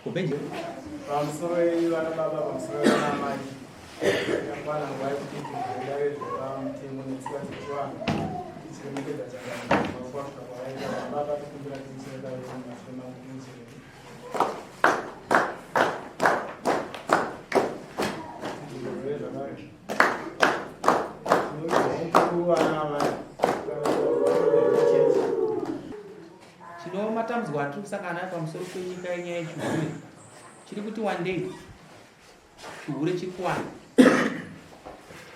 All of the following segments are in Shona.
Kubenje. Pamusoro yenyu vana baba, pamusoro vana amai. Yakwana nguva yekuti tigare zvepamutemo netsika dzechivanhu tichiremekedza changamire kwasvika kwavaita baba tokumbira timusoro dare mumashure mangu muchirei. Tino matambudziko atiri kusangana nayo pamusoro penyika yenyaya yechihure chiri kuti wandei chihure chiri kuwanda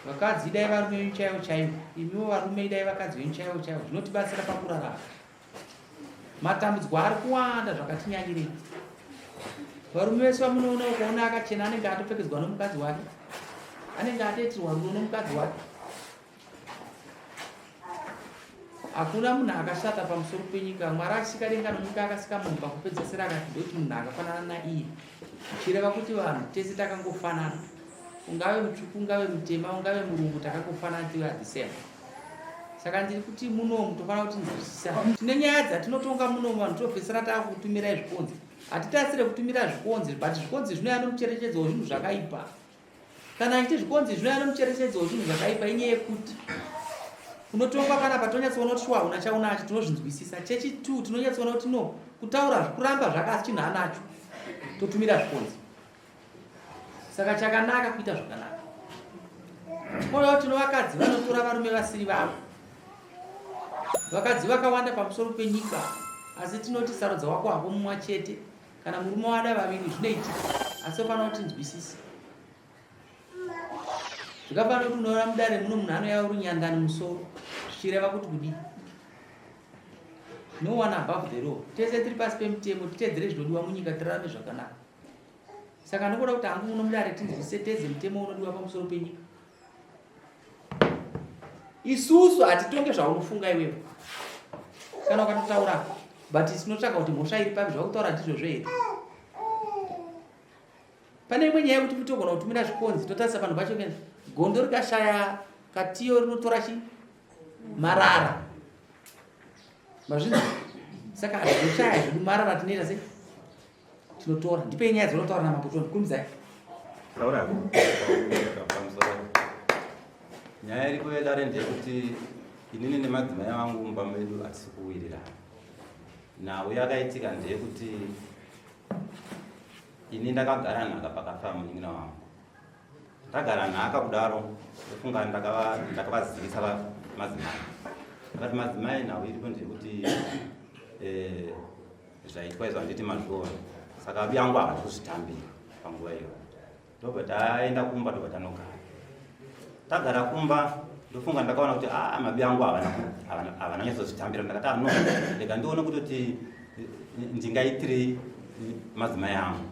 vakadzi idai varume venyu chaivo chaivo imiwo varume idai vakadzi venyu chaivo chaivo zvinotibatsira pakurarama Matambudziko ari kuwanda zvakatinyanyirei. Varume vese vamunoona ukaona akachena anenge atopfekedzwa nomukadzi wake, anenge atoitirwa rudo nomukadzi wake. Hakuna munhu akashata pamusoro penyika. Mwari achisika denga nonyika akasika munhu pakupedzesera akati ndoti munhu akafanana naiye, zvichireva kuti vanhu tese takangofanana. Ungave mutsvuku, ungave mutema, ungave murungu, takangofanana tiri the same. Saka ndiri kuti munomu tofanira kuti nzwisisa. Tine nyaya dzatinotonga munomu vanhu topedzisira takutumirai zvikonzi. Hatitasire kutumira zvikonzi but zvikonzi zvinouya nomucherechedzo wezvinhu zvakaipa. Kana achiti zvikonzi zvinouya nomucherechedzo wezvinhu zvakaipa inyaya yekuti unotongwa panapa tonyatsoona kuti shuwa hauna chaunacho tinozvinzwisisa. Chechi 2 tinonyatsoona kuti no kutaura zvikuramba zvakasi chinhu anacho totumira zvikonzi. Saka chakanaka kuita zvakanaka. Koyo tino vakadzi vanotora varume vasiri vavo. Vakadzi vakawanda pamusoro penyika asi tinoti sarudza wako hako mumwa chete kana murume wada vaviri zvinoitika asi ufanira kuti nzwisise. Zvikafanira kuti unoona mudare muno munhu anouya uri nyandani musoro zvichireva kuti kudii? No one above the law. Tese tiri pasi pemutemo titedzere zvinodiwa munyika tirarame zvakanaka. Saka ndinoda kuti hangu muno mudare tinzwise teze mutemo unodiwa pamusoro penyika. Isusu hatitonge zvaunofunga iwewe. Kana ukatotaura but tinotsvaka kuti mhosva iri papi zvakutaura ndizvozvo here. Pane imwe nyaya yekuti togona kutumira zvikonzi totarisa panhu pacho gondo rikashaya katiyo rinotora chi marara. Mazvinzwa? Saka hazvishaya zvedu marara tinoita sei? Tinotora. Ndipei nyaya dzinotaura namambo Tony. Kurumidzai. Taura. Nyaya iripo yedare ndeyekuti inini nemadzimai angu mumba medu hatisi kuwirirana. Nhau yakaitika ndeyekuti ini ndakagara nhaka pakafa munin'ina wangu. Ndagara nhaka kudaro ndofunga ndakavazivisa madzimai. Ndakati madzimai nhau iripo ndeyekuti eh, zvaitwa izvo handiti mazviona saka abi yangu havana kuzvitambira panguva iyo ndobva taenda kumba ndobva tanogara tagara kumba ndofunga ndakaona kuti aa ah, mabi angu havana nyatsozvitambira ndakati ano ah, rega ndione kutoti eh, ndingaitirei eh, madzimai angu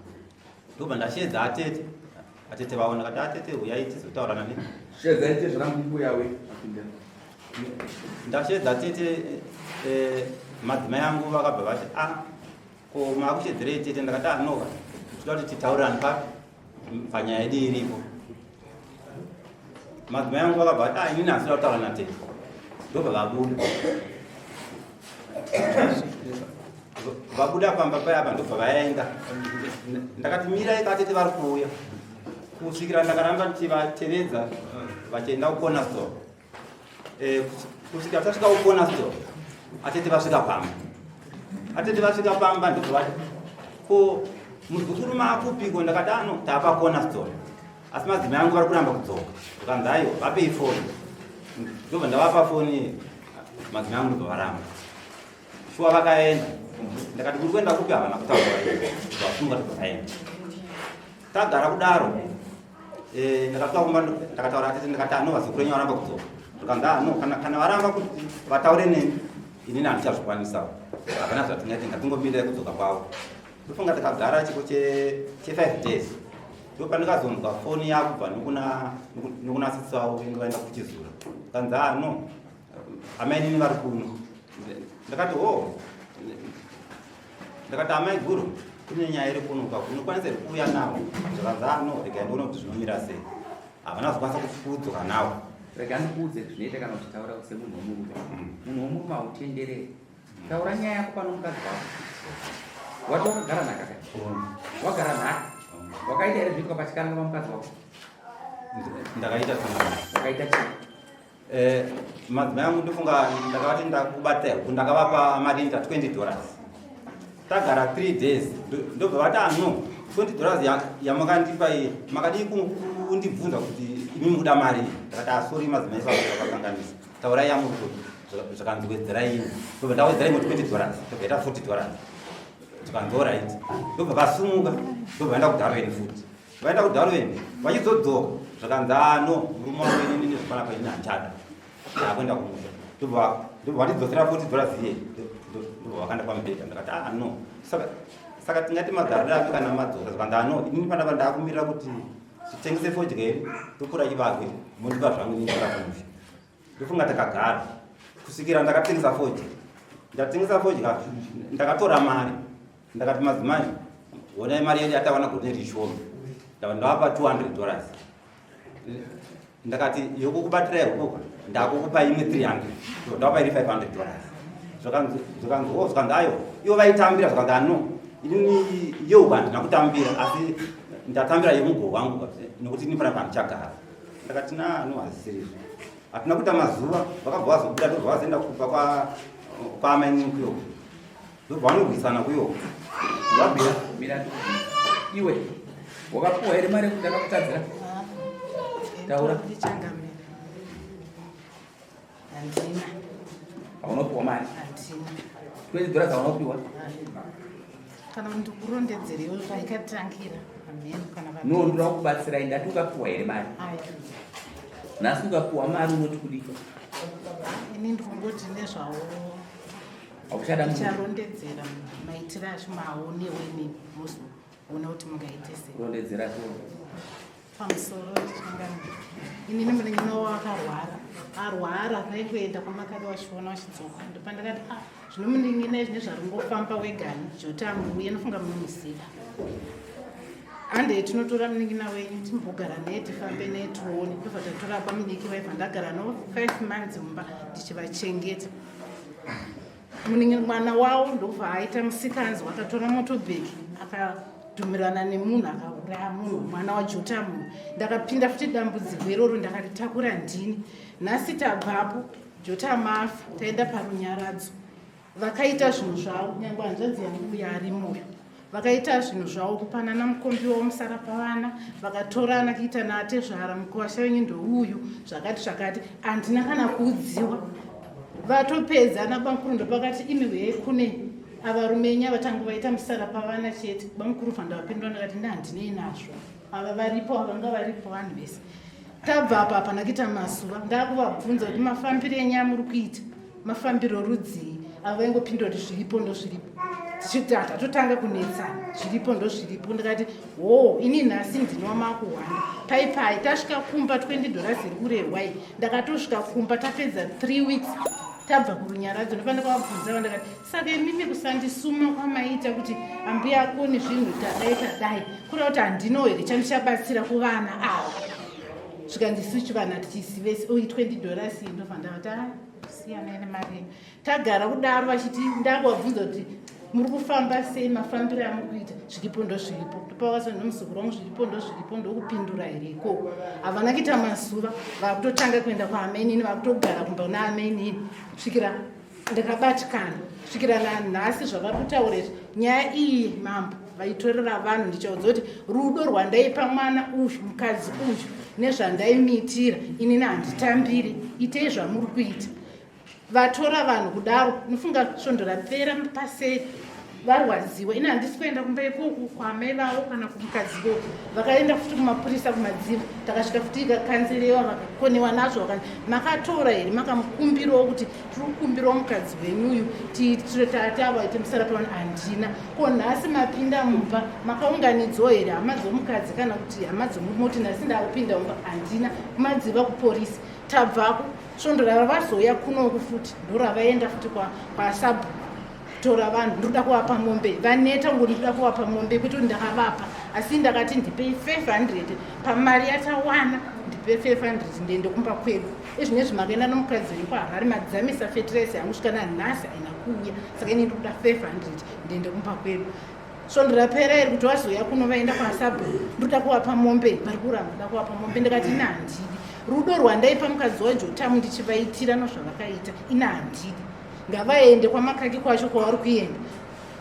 ndobva ndasheedza atete atete vaona kati atete huyai tizotaura nani sheedzai tete zvanamubuyawe apinda ndasheedza tete eh, madzimai angu vakabva vati a ah, ko makushedzerei tete ndakati anoka ah, tinoda kuti titaurirani papi panyaya yedu iripo madzimai angu vakabva vati a ah, inini hasida kutaura natete ndobva vabuda vabuda pamba paya apa ndobva vaenda ndakati mirai katete vari kuuya kusvikira ndakaramba ndichivatevedza vachienda kukona store eh, kusvikira tasvika kukona store atete vasvika pamba atete vasvika pamba ndobva vati ko muzukuru maakupiko ndakati ano taapakona store asi madzimai angu vari kuramba kudzoka ukanzi aiwa vapei foni ndobva ndavapa foni madzimai angu ndobva varamba shuwa vakaenda ndakati kuri kuenda kupi havana kutaura vasunga tobva taenda tagara kudaro eh, ndakasvika kumba ndakataura atete ndakati ano vazukuru enyu varamba kudzoka Zvikanzi ah no, kana kana varamba kuti vataure neni, inini handichazvikwanisawo. Hapana zvatingaite, ngatingomirira kudzoka kwavo. Ndofunga takagara chiko che che 5 days. Ndopandikazonzwa foni yakubva nokuna nokuna sisi vavo venenge vaenda kuchizura. Kanzi ah no, amainini vari kuno. Ndakati ho, ndakati amai guru kune nyaya iri kuno ka unokwanisa here kuuya nawo? Zvakanzi ah no, regai ndione kuti zvinomira sei. Havana kuzokwanisa kudzoka nawo. Rega ndikuudze zvinoita kana uchitaura semunhu womurume. Munhu womurume hautendereri. Taura nyaya yako pano mukadzi wako. Wati wakagara nhaka kai? Wagara nhaka. Wakaita here zvinoitwa pachikaranga pamukadzi wako? Ndakaita tsananguro. Wakaita chii? Eh, madzimai angu ndofunga ndakavati ndakubata huku ndakavapa mari inoita 20 dollars. Tagara 3 days ndobva vati ah no 20 dollars yamakandipa iyi makadii kundibvunza kuti imi mukuda mari. Ndakati ah sorry madzimai vakakanganisa. Taurai yamuri kuda zvakanzi wedzerai imwe. Ndobva ndawedzera imwe 20 dollars ndobva yaita 40 dollars. Zvikanzi alright. Ndobva vasumuka ndobva vaenda kuDarwin futi. Vaenda kuDarwin vachizodzoka zvakanzi ah no murume wangu inini nezvepanapa inini handichada. Ndakuenda kumusha. Ndobva ndobva vandidzosera 40 dollars iye. Ndobva vakanda pamubhedha ndakati ah no. Saka saka tingati magariro api kana madzoka zvakanzi ah no inini panapa ndakumirira kuti titengese fodya yedu topura chibage mondipa zvangu inini ndada kumusha. Ndofunga takagara kusvikira ndakatengesa fodya. Ndatengesa fodya ndakatora mari ndakati madzimai honai mari yedu yatawana gore rishoma ndava ndavapa 200 dollars ndakati yokukubatirai huku ndakukupa imwe 300 ndavapa iri 500 dollars zvakanzi zvakanzi oh zvakanzi ayo ivo vaitambira zvakanzi ano inini yehuku handina kutambira asi ndatambira yemugo wangu nokuti ini panapa handichagara ndakati na no hazisirizvo hatina kuita mazuva vakabva vazobuda ndobva vazoenda kubva kwa kwaamainini kuyo ndobva vanorwisana kuyo Mira, mira ndikubvunze. Iwe wakapuwa here mari yekuti ndakakutadzira? Taura. Ndichangamira. Handina. Haunopiwa mari. Handina. 20 dollars haunopiwa. Kana ndikurondedzerewo paikatangira hameno kana va- No, ndoda kubatsirai ndati ukapiwa here mari. Ayo. Nhasi ukapiwa mari unoti kudii? Ini ndikungoti nezvawo Hauchada munhu. ndicharondedzera maitiro acho maonewo inini mozoona kuti mungaite sei. Rondedzera tione. Pamusoro ndichangamira. Inini munin'ina wakarwara arwara vaingoenda kwamakare vachiona vachidzoka ndopandakati ah zvino munin'ina izvi nezvaringofamba wegani jotamu uye nofunga munomuziva handei tinotora munin'ina wenyu timbogara naye tifambe naye tione ndobva tatora bamudiki vaibva ndagara no 5 months mumba ndichivachengeta munin'ina mwana wavo ndobva aita musikanzwa akatora motobheki akadhumirana nemunhu akauraya munhu mwana wajotamu ndakapinda futi dambudziko iroro ndakaritakura ndini nhasi tabvapo jotamu afa taenda parunyaradzo vakaita zvinhu zvavo nyange hanzvadzi yangu uyo arimoyo vakaita zvinhu zvavo kupanana mukombi wavo musara pavana vakatorana kuita naatezvara mukuwasha wenyu ndouyu zvakati zvakati handina kana kuudziwa vatopedza ana bamukuru ndopakati imi wee kune avarume enyu avatanga vaita musara pavana chete bamukuru fandavapindura ndakati ndahandinei nazvo ava varipo avanga varipo vanhu vese tabva apa hapana kuita mazuva ndakuvabvunza kuti mafambiro enyu amuri kuita mafambiro rudzii ava vaingopindura kuti zviripo ndozviripo tichiti tatotanga kunetsana zviripo ndozviripo ndikati ho ini nhasi ndinwa makuhwanda pai pai tasvika kumba 20 dollars iri kurehwai ndakatosvika kumba tapedza 3 weeks tabva kurunyaradzo ndopanda kwavabvunza vandakati saka imimi kusandisuma kwamaita kuti ambuya akoni zvinhu tadai tadai kureva kuti handino here chandichabatsira kuvana ava zvikanzi isu chivana tichizivesi oi 20 dollars iyi ndobva ndavati "Ah, siyanai nemari yenyu tagara kudaro vachiti ndakuvabvunza kuti muri kufamba sei mafambiro amuri kuita zviripo ndozviripo ndopavakazo nomuzukuru wangu zviripo ndozviripo ndokupindura here ikoko havana kuita mazuva vakutotanga kuenda kwaamainini vakutogara kumba kuna amainini kusvikira ndakabatikana kusvikira nanhasi zvavari kutaura izvi nyaya iyi mambo vaitorera vanhu ndichaudza kuti rudo rwandaipa mwana uyu mukadzi uyu nezvandaimuitira inini handitambiri itei zvamuri kuita vatora vanhu kudaro nofunga svondo rapera paseri Varwadziwa, ini handisi kuenda kumba ikoko kwaamai vavo kana kumukadzi ikoko. Vakaenda futi kumapurisa kumadziva, takasvika futi ikakanzirewa, vakakonewa nazvo. Vakati makatora here, makamukumbirawo kuti tiri kukumbirawo mukadzi wenyu uyu tatawaite musara pano? Handina. Ko nhasi mapinda mumba makaunganidzwa here hama dzomukadzi kana kuti hama dzomurume kuti nhasi ndakupinda mumba? Handina. Kumadziva kuporisi tabvako, svondo rava vazouya kunoku futi, ndoravaenda futi kwasabhuku tora vanhu. Ndoda kuvapa mombe, vaneta ngo, ndoda kuvapa mombe kuti ndakavapa, asi ndakati ndipei 500 pamari yatawana, ndipe 500 ndiende kumba kwedu. Izvinezvi makaenda nomukadzi wenyu kwaHarare, madzamisa fetiraizi yangu, svika nanhasi haina kuuya, saka ini ndikuda 500 ndiende kumba kwedu. Svondo rapera iri kuti vazouya kuno, vaenda kwasabhuku, ndoda kuvapa mombe, vari kuramba, ndoda kuvapa mombe. Ndikati ina handidi, rudo rwandaipa mukadzi waJotamu ndichivaitira nozvavakaita, ina handidi, ngavaende kwaMakaki kwacho kwavari kuenda,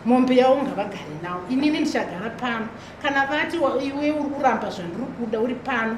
mombe yavo ngavagare nawo, inini ndichagara pano. Kana vati iwe uri kuramba zvandiri kuda uri pano,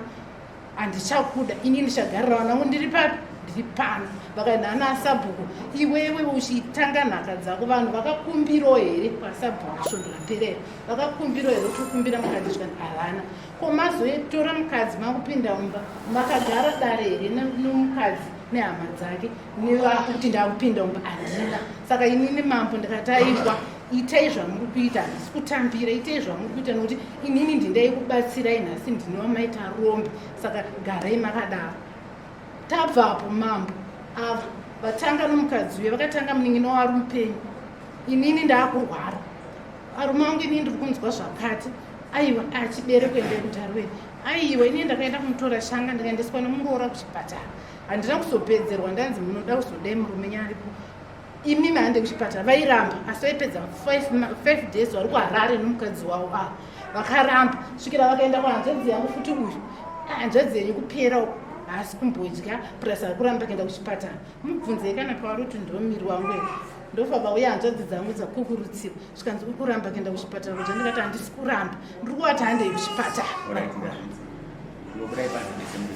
handichakuda, ini ndichagarira vana vangu, ndiri papi? Ndiri pano. Vakaenda ana sabhuku, iwewe uchitanga nhaka dzako, vanhu vakakumbirawo here kwasabhuku svondo raperera? Vakakumbirawo here kuti ukumbira mukadzi? Zvikani havana. Ko mazotora mukadzi makupinda mumba, makagara dare here nomukadzi nehama dzake nevakuti ndakupinda mumba? Handina. Saka inini mambo ndikati aiwa, itei zvamuri kuita, handisi kutambira, itei zvamuri kuita, nokuti inini ndindai kubatsirai, nhasi ndinova maita rombe, saka garai makadaro. Tabvapo mambo, ava vatanga nomukadzi uye vakatanga munin'ina wari mupenyu. Inini ndaakurwara, arume angu, inini ndiri kunzwa zvakati, aiwa, achibereko endai kutarweni. Aiwa, inini ndakaenda kumutora shanga, ndikaendeswa nomuroora kuchipatara, handina kuzopedzerwa, ndanzi munoda kuzodai murume nyaripo, imimi hande kuchipatara. Vairamba, asi vaipedza 5 days vari kuHarare nomukadzi wavo. A vakaramba svikira vakaenda kuhanzvadzi yangu futi. Uyu hanzvadzi yenyu kupera uku haasi kumbodya, plus ari kuramba kuenda kuchipatara. Mubvunzei kana pavari kuti ndomiri wangu here. Ndofa vauya hanzvadzi dzangu dzakukurutsirwa, zvikanzi uri kuramba kuenda kuchipatara kudya. Ndikati handisi kuramba, ndiri kuvati handei kuchipatara. Alright, ndazvinzwa. Ndinoburai panze mese muri.